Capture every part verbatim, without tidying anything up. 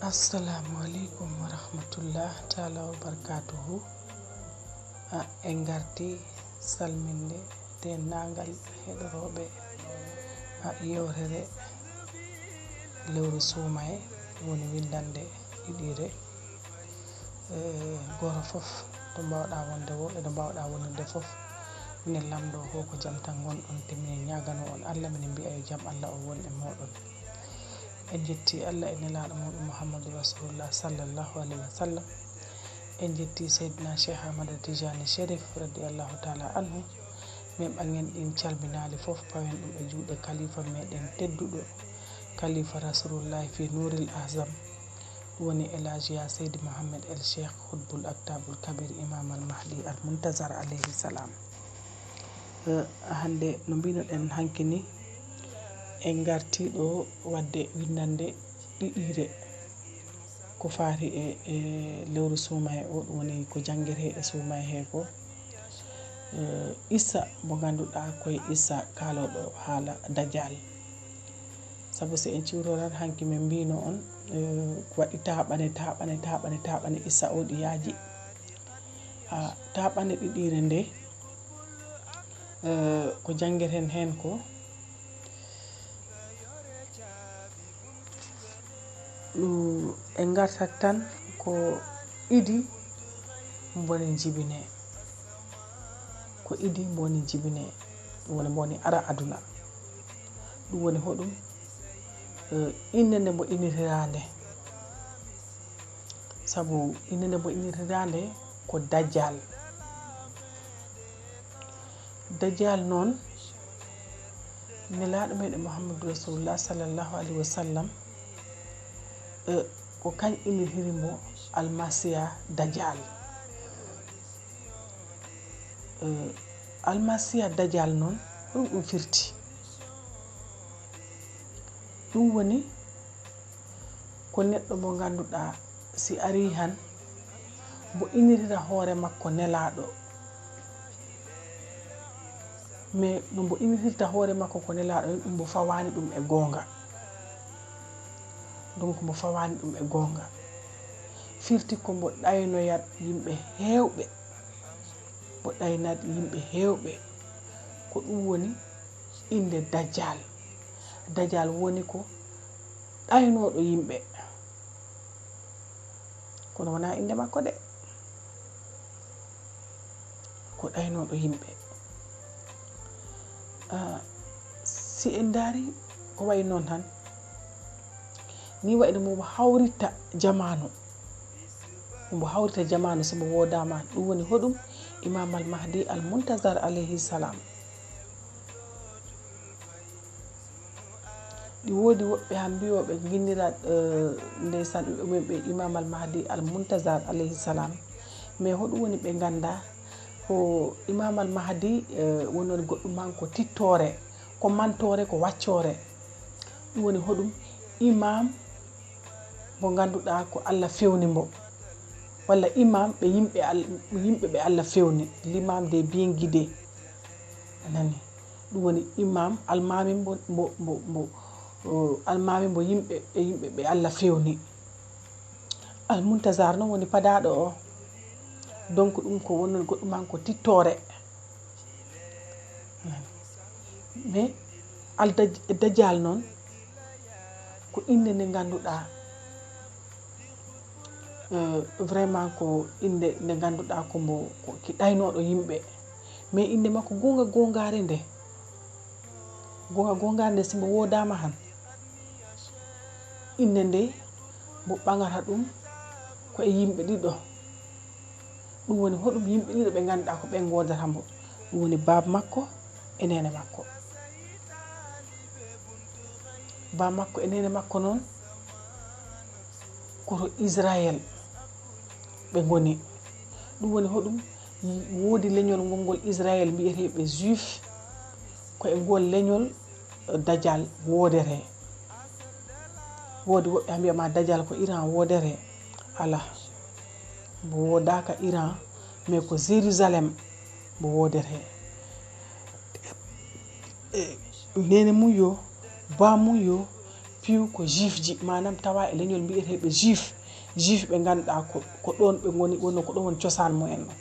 Assalamu aleykum wa rahmatullah taala wa barakatuhu. A, en garti salminde denndaangal heɗorooɓe, a, yewtere lewru suumaye, woni winndannde ɗiɗiire. Eh, gooto fof to mbaawɗaa wonde woo, e to mbaawɗaa wonirde fof, minen lamndoo ko ko jam tan ngonɗon, te minen ñaaganoo on Allah, minen mbiya yo jam Allah o won e mooɗon. En njetti Allah e nelaaɗo muuɗum Muhammadu Rasulullah sallallahu alayhi wa sallam. En njetti Seydina Cheikh Ahmada Tijani Cherif radiyallahu taala anhu. Min ɓangen ɗin calminaali fof, pawen ɗum e juuɗe kalifa meɗen tedduɗo, kalifa Rasulullahi fi Nuril Azam, ɗum woni El Hadji Ya Seydi Mohammed El Cheikh Khutbul Aktabul Kabir Imam Al Mahdi Al Muntazar alayhi salam. Eh, hannde no mbinoɗen hanki ni, en ngarti ɗo waɗde winndannde ɗiɗiire ko faati e, e lewru suumaye o, ɗum woni ko janngiree e suumaye he ko, eh, issa mo ngannduɗaa ko e issa kaalooɗo haala Dajjal. Sabu si en ciwtorat hanki min mbino on, eh, waɗi taaɓane, taaɓane, taaɓane, taaɓane issa o ɗi yaaji. A, taaɓane ɗiɗiire nde, eh, ko janngirten heen ko, ɗum en ngartat tan ko idi mboni jibine. Ko idi mboni jibine, ɗum woni mboni ara aduna. Ɗum woni hoɗum? Eh, innde nde mbo innitiraa nde. Sabu innde nde mbo innitiraa nde ko Dajjal. Dajjal noon, Nelaaɗo meɗen Muhammadu Rasulullah sallallahu alayhi wa sallam, eh, ko kañ innitiri mbo Almasiya Dajjal. Eh, Almasiya Dajjal noon, ɗum ɗum firti. Ɗum woni ko neɗɗo mo ngannduɗaa si arii han, mbo innitira hoore makko nelaaɗo. Mais no mbo innitirta hoore makko ko nelaaɗo, ɗum mbo fawaani ɗum e goonga. Donc mbo fawaani ɗum e goonga. Firti ko mbo ɗaynoyat yimɓe heewɓe. Mbo ɗaynat yimɓe heewɓe. Ko ɗum woni innde Dajjal. Dajjal woni ko ɗaynooɗo yimɓe. Kono wonaa innde makko de. Ko ɗaynooɗo yimɓe. Ah, si en ndaari ko wayi noon tan, ni wayi no mo hawrita jamaanu. Mo hawrita jamaanu, so mo woodaama, ɗum woni hoɗum? Imam Al Mahdi Al Muntazar alayhi salam. Ɗi woodi woɓɓe han mbiyooɓe nginnira, eh, ndeysaan, ɓe, ɓe Imam Al Mahdi Al Muntazar alayhi salam. Mais hoɗum woni ɓe ngannda ko Imam Al Mahdi, eh, woni woni goɗɗum han ko tittoore, ko mantoore, ko waccoore. Ɗum woni hoɗum? Imam mo ngannduɗaa ko Allah fewni mbo. Walla imam ɓe yimɓe Al-, yimɓe ɓe Allah fewni. L'imam des bien guidés. A nani? Ɗum woni imam, almaami mbo, mbo, mbo, mbo, o, almaami mbo yimɓe, ɓe yimɓe ɓe Allah fewni. Al Muntazar noon woni padaaɗo o. Donc ɗum ko wonno goɗɗum han ko tittoore. Mais Al Daj-, Dajjal noon ko innde nde ngannduɗaa, eh, vraiment ko innde nde ngannduɗaa ko mbo, ko ki ɗaynooɗo yimɓe. Mais innde makko goonga goongaare nde, goonga goongaare nde, si mbo woodaama han, innde nde mbo ɓaŋata ɗum ko e yimɓe ɗiɗo. Ɗum woni hoɗum? Yimɓe ɗiɗo ɓe ngannduɗaa ko ɓe ngoodata mbo. Ɗum woni baaba makko e neene makko. Baaba makko e neene makko noon, ko to Israël ɓe ngoni. Ɗum woni hoɗum? Woodi leñol ngol, ngol Israël mbiyeteeɓe Juif, ko e ngol leñol, eh, Dajjal woodere. Woodi woɓɓe haa mbiya ma Dajjal ko Iran woodere. Alaa. Mbo woodaaka Iran, mais ko Jérusalem mbo woodere. E neene mum yo, baa mum yo, piiw ko juifji, maanaam tawa e leñol mbiyeteeɓe juif. Juif ɓe ngannduɗaa ko, ko ɗoon ɓe ngoni, wonno ko ɗoon woni cosaan mumen on.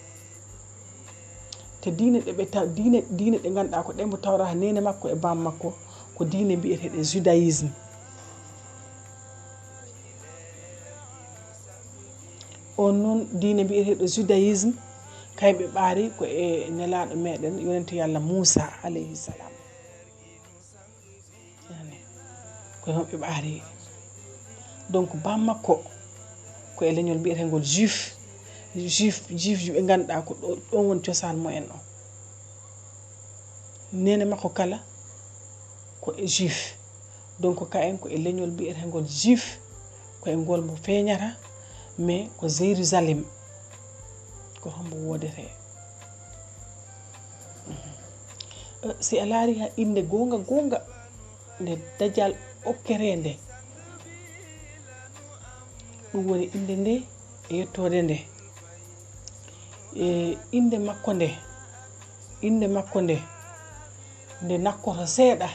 Te diine ɗe ɓe ta-, diine, diine ɗe ngannduɗaa ko ɗe mbo tawrata neene makko e baam makko, ko diine mbiyeteeɗe judaïsme. On noon diine mbiyeteeɗo judaïsme, kañ ɓe ɓaari ko e nelaaɗo meɗen, yonente Yalla Muusa, alayhi salam. Nani? Ko e maɓɓe ɓe ari. Donc, baam makko ko e leñol mbiyeteengol juif. Juif, juif, juif ɓe ngannduɗaa ko ɗo, ɗon woni cosaan mumen on. Neene makko kala ko e juif. Donc, kayen ko e leñol mbiyeteengol juif, ko e ngol mo feeñata, mais ko Jérusalem. Ko hombo woodetee? Mhm. Eh, si a laari ha innde goonga goonga nde Dajjal okketee nde, ɗum woni innde nde e yettoode nde. E innde makko nde, innde makko nde, nde nakkoto seeɗa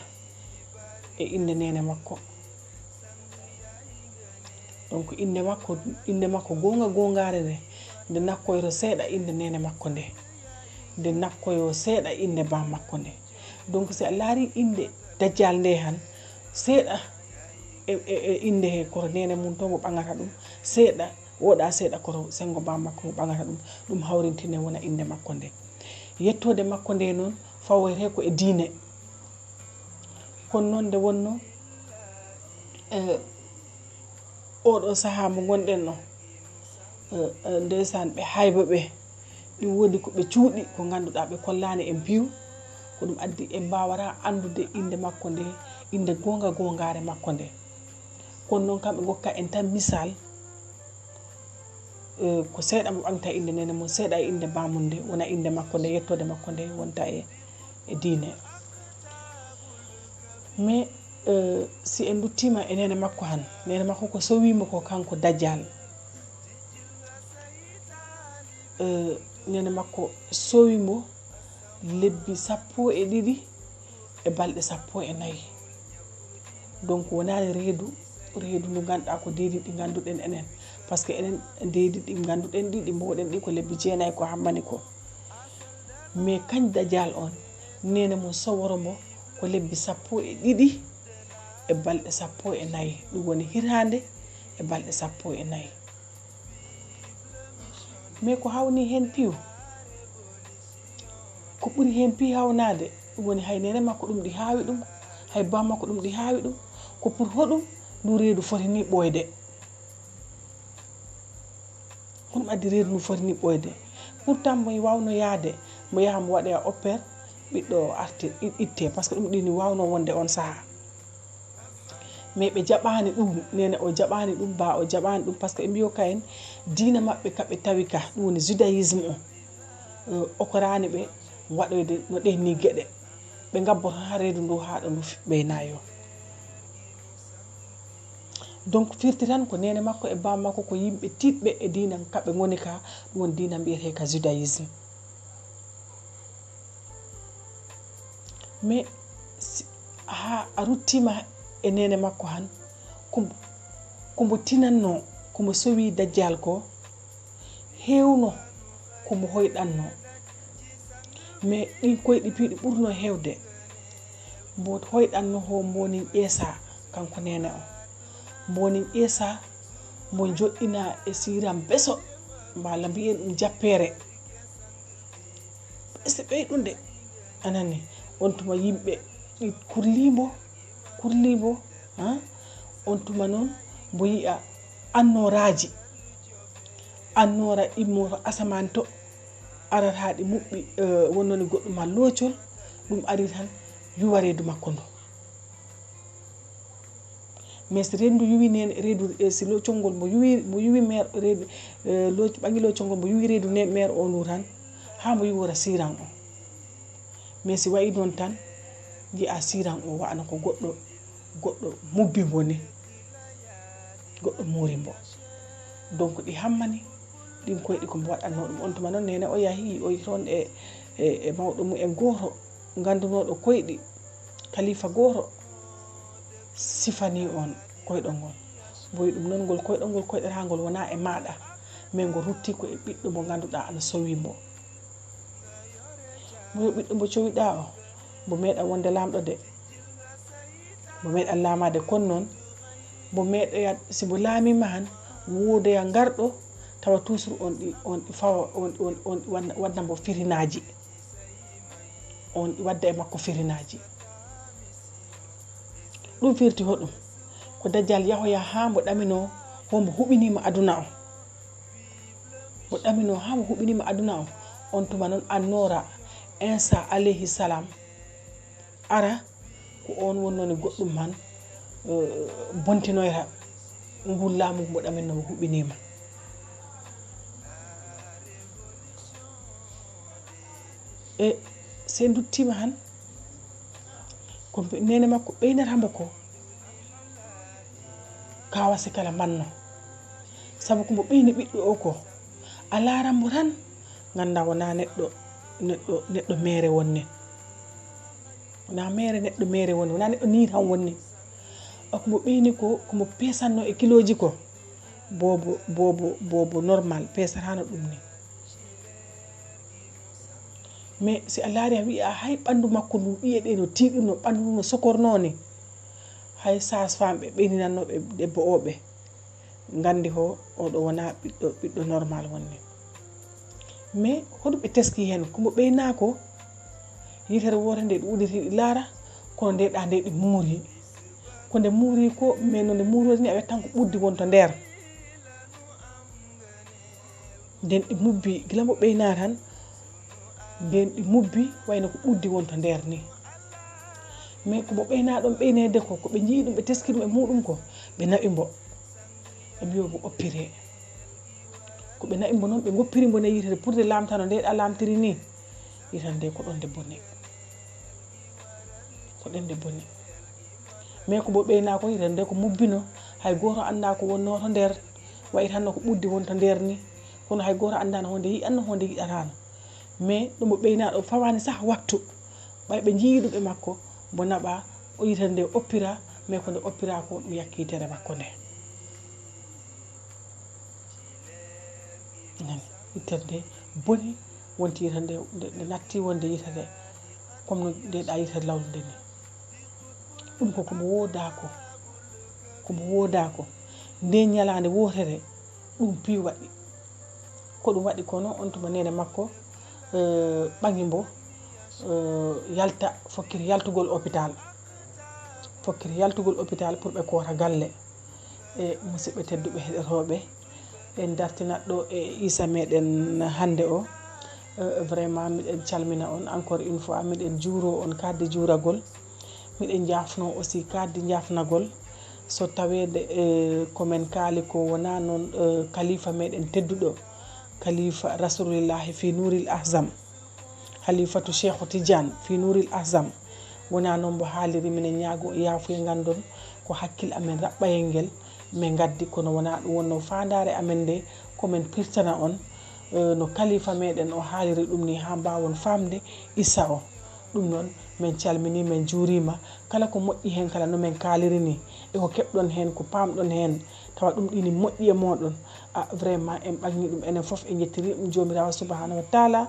e innde neene makko. Donc, innde makko, innde makko goonga goongaare nde, nde nakkoyto seeɗa innde neene makko nde, nde nakkoyo seeɗa innde baam makko nde. Donc, si a laari innde Dajjal nde han, seeɗa e, e, e innde he koto neene mum to mo ɓaŋata ɗum, seeɗa, woɗa seeɗa koto senngo baam makko mo ɓaŋata ɗum, ɗum hawrintine wona innde makko nde. Yettoode makko nde noon, fawetee ko e diine. Kono noon nde wonno, e, oɗo sahaa mo ngonɗen ɗo, eh, eh, ndeysaan, ɓe hayba ɓe, ɗi woodi ko ɓe cuuɗi, ko ngannduɗaa ɓe kollaani en piiw, ko ɗum addi en mbaawata anndude innde makko nde, innde goonga goongaare makko nde. Kono noon, kamɓe ngokka en tan misal, eh, ko seeɗa mo ɓaŋta innde neene mum, seeɗa e innde baamum nde, wona innde makko nde, yettoode makko nde wonta e, e diine. Mais, eh, si en nduttiima e neene makko han, neene makko ko sowiimo ko kanko Dajjal. Eh, neene makko sowiimo lebbi sappo e ɗiɗi e balɗe sappo e nayi. Donc, wonaani reedu, reedu ndu ngannduɗaa ko deedi ɗi ngannduɗen enen. Par ce que enen deedi ɗi ngannduɗen ɗi, ɗi mboɗen ɗi ko lebbi jeenayi ko hammani ko. Mais kañ Dajjal on, neene mum soworo mo ko lebbi sappo e ɗiɗi e balɗe sappo e nayi. Ɗum woni hitaande e balɗe sappo e nayi. Mais ko hawni heen piiw, ko ɓuri heen piiw hawnaade, ɗum woni hay neene makko ɗum ɗi haawi ɗum, hay baam makko ɗum ɗi haawi ɗum. Ko pour hoɗum ndu reedu foti ni ɓooyde? Ko ɗum addi reedu ndu foti ni ɓooyde? Pourtant mo waawno yahde, mo yaha mo waɗoya opère, ɓiɗɗo o arti, i-, ittee, par ce que ɗum ɗi ni waawno wonde on sahaa. Mais ɓe jaɓaani ɗum, neene o jaɓaani ɗum, baa o jaɓaani ɗum, par ce que ɓe mbiyo kayen diina maɓɓe ka ɓe tawi ka, ɗum woni judaïsme o, eh, okoraani ɓe waɗoyde no ɗen ni geɗe. Ɓe ngabboto haa reedu ndu haa ɗo ndu fi-, ɓeynayo. Donc, firti tan ko neene makko e baam makko ko yimɓe tiiɗɓe e diina ka ɓe ngoni ka, ɗum woni diina mbiyetee ka judaïsme. Mais si, haa a ruttiima e neene makko han, ko, ko mbo tinannoo, ko mbo sowi Dajjal ko, heewno ko mbo hoyɗannoo. Mais ɗin koyɗi piiw ɗi ɓurnoo heewde, mbo hoyɗannoo ho mbo woni Iisaa, kanko neene o. Mbo woni Iisaa, mbo joɗɗinaa e siiran beso, mballa mbiyen ɗum jappeere. Ɓe si ɓeyɗunde, a nani, on tuma yimɓe ɗi kurlimbo, kurlimbo, ha? On tuma noon mbo yi'a annooraaji, annoora immoto asamaan to, arata ɗi muɓɓi, eh, wonnoo ni goɗɗum ma loocol, ɗum ari tan yuwa reedu makko ndu. Mais si reedu ndu yuwi neen, reedu, eh, si lo-, conngol mbo yuwi, mbo yuwi meer, reedu, eh, lo-, ɓangi lo conngol mbo yuwi reedu ne, meer o ndu tan, haa mbo yuwora siiran o. Mais si wayi noon tan, nji'a siiran o wa'ano ko goɗɗo, goɗɗo mubbi mbo ni, goɗɗo moori mbo. Donc ɗi hammani, ɗin koyɗi ko mbo waɗannoo ɗum. On tuma noon neene o yahi, o yi toon e, e, e mawɗo mum en gooto, nganndunooɗo koyɗi, kalifa gooto. sifanii on koyɗol ngol. Mbo wi'i ɗum noon, ngol koyɗol ngol koyɗataa ngol wonaa e maaɗa, mais ngo ruttii ko e ɓiɗɗo mo ngannduɗaa ana sowii mbo. Mbo yo ɓiɗɗo mbo cowiɗaa o, mbo meeɗa wonde laamɗo de. Mbo meeɗa laamaade kono noon, mbo meeɗoya, si mbo laamiima han, woodoya ngarɗo, tawa toujours on ɗi, on ɗi fawa, on, on, on ɗi wadna, wadna mbo firinaaji. On ɗi wadda e makko firinaaji. Ɗum firti hoɗum? Ko Dajjal yahoya haa mbo ɗaminoo, hombo huɓiniima aduna o. Mbo ɗaminoo haa mbo huɓiniima aduna o. On tuma noon annoora Insa alayhi salam ara, ko on wonnoo ni goɗɗum han, eh, bontinoyra nguun laamu mbo ɗaminno mbo huɓiniima. E si en nduttiima han, ko mbe-, neene makko ɓeynata mbo ko kaawase kala manno. Sabu ko mbo ɓeyni ɓiɗɗo o ko, a laaran mbo tan, nganndaa wonaa neɗɗo, neɗɗo, neɗɗo meere wonne. Wonaa meere, neɗɗo meere wonne, wonaa neɗɗo nii tan wonne. O ko mbo ɓeyni ko, ko mbo peesannoo e kilooji ko, boobo, boobo, boobo normal, peesataano ɗum ni. Mais si a laari, a wi'i, a hay ɓanndu makko ndu, ƴi'e ɗe no tiiɗuno, ɓanndu ndu no sokornoo ni. Hay sage-femme ɓe ɓeyninannooɓe debbo o ɓe nganndi ho, oɗo wonaa ɓiɗɗo, ɓiɗɗo normal wonde. Mais hoɗum ɓe teskii heen? Ko mbo ɓeynaa ko, yitere wootere nde ɗi udditi ɗi laara, kono nde ɗa nde ɗi muuri. Ko nde muuri ko, mais no nde muurori ni, a wiyat tan ko ɓuddi won to nder. Nden ɗi mubbi, gila mbo ɓeynaa tan, nden ɗi mubbi wayno ko ɓuddi won to nder ni. Mais ko mbo ɓeynaa ɗon ɓeyneede ko, ko ɓe njii ɗum, ɓe teski ɗum e muuɗum ko, ɓe naɓi mbo. Ɓe mbiyo mbo oppiree. Ko ɓe naɓi mbo noon, ɓe ngoppiri mbo nder yitere pour nde laamta no nde ɗa laamtiri ni. Yitere nde ko ɗon nde boni. Ko ɗen nde boni. Mais ko mbo ɓeynaa ko, yitere nde ko mubbino. Hay gooto anndaa ko wonnoo to nder. Wayi tan no ko ɓuddi won to nder ni. Kono hay gooto anndaano honde yi'anno, honde yi'ataano. Mais ɗo mbo ɓeynaa ɗo fawaani sah waktu. Ɓay ɓe njiyii ɗum e makko, mbo naɓa, o yitere nde oppira, mais ko nde oppira ko ɗum yakki yitere makko nde. Nani, yitere nde boni, wonti yitere nde, nde, nde natti wonde yitere, comme no nde ɗa yitere lawlude ni. Ɗum ko, ko mbo woodaa ko, ko mbo woodaa ko. Nde ñalaande wootere, ɗum piiw waɗi. Ko ɗum waɗi kono, on tuma neene makko, eh, ɓaŋi mbo, eh, yalta, fokkiti yaltugol hôpital. Fokkiti yaltugol hôpital pour ɓe koota galle. E musidɓe tedduɓe heɗotooɓe, en dartinat ɗo e Isa meɗen hannde o. Eh, vraiment, miɗen calmina on encore une fois, miɗen juuro on kaddi juuragol. Miɗen njaafno aussi kaddi njaafnagol. So taweede, eh, ko men kaali ko wonaa noon, eh, kalifa meɗen tedduɗo, kalifa Rasulillahi fi Nuril Ahzam. Halifatu Cheikhu Tidiane fi Nuril Ahzam. Wonaa noon mbo haaliri, minen ñaago yaafuya nganndon ko hakkil amen raɓɓayel ngel, min ngaddi, kono wonaa ɗum wonnoo faandaare amen nde, ko men pirtana on, eh, no kalifa meɗen o haaliri ɗum ni, haa mbaawon faamde Isa o. Ɗum noon, min calminii, min juuriima, kala ko moƴƴi heen kala no min kaaliri ni, e ko keɓɗon heen, ko paamɗon heen, tawa ɗum ɗini moƴƴi e mooɗon. A, vraiment, en ɓaŋnii ɗum enen fof, en njettirii ɗum Joomiraawo Subhaanahu wa Taala.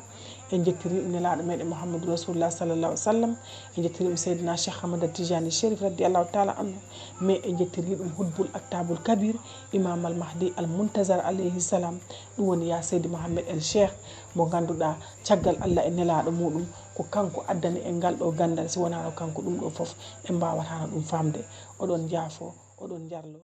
En njettirii ɗum Nelaaɗo meɗen Muhammadu Rasulullah sallallahu alaihi wasallam. En njettirii ɗum Seydina Cheikh Ahmad Tijani Cherif radiyallahu taala anhu. Mais en njettirii ɗum Hutbul Aktabul Kabir, Imam Al Mahdi Al Muntazar alayhi salam. Ɗum woni Ya Seydi Mohammed El Cheikh, mo ngannduɗaa caggal Allah e Nelaaɗo muɗum, ko kanko addani en ngal ɗo ganndal. Si wonaano kanko, ɗum ɗo fof en mbaawataano ɗum faamde. Oɗon njaafo, oɗon njarlo.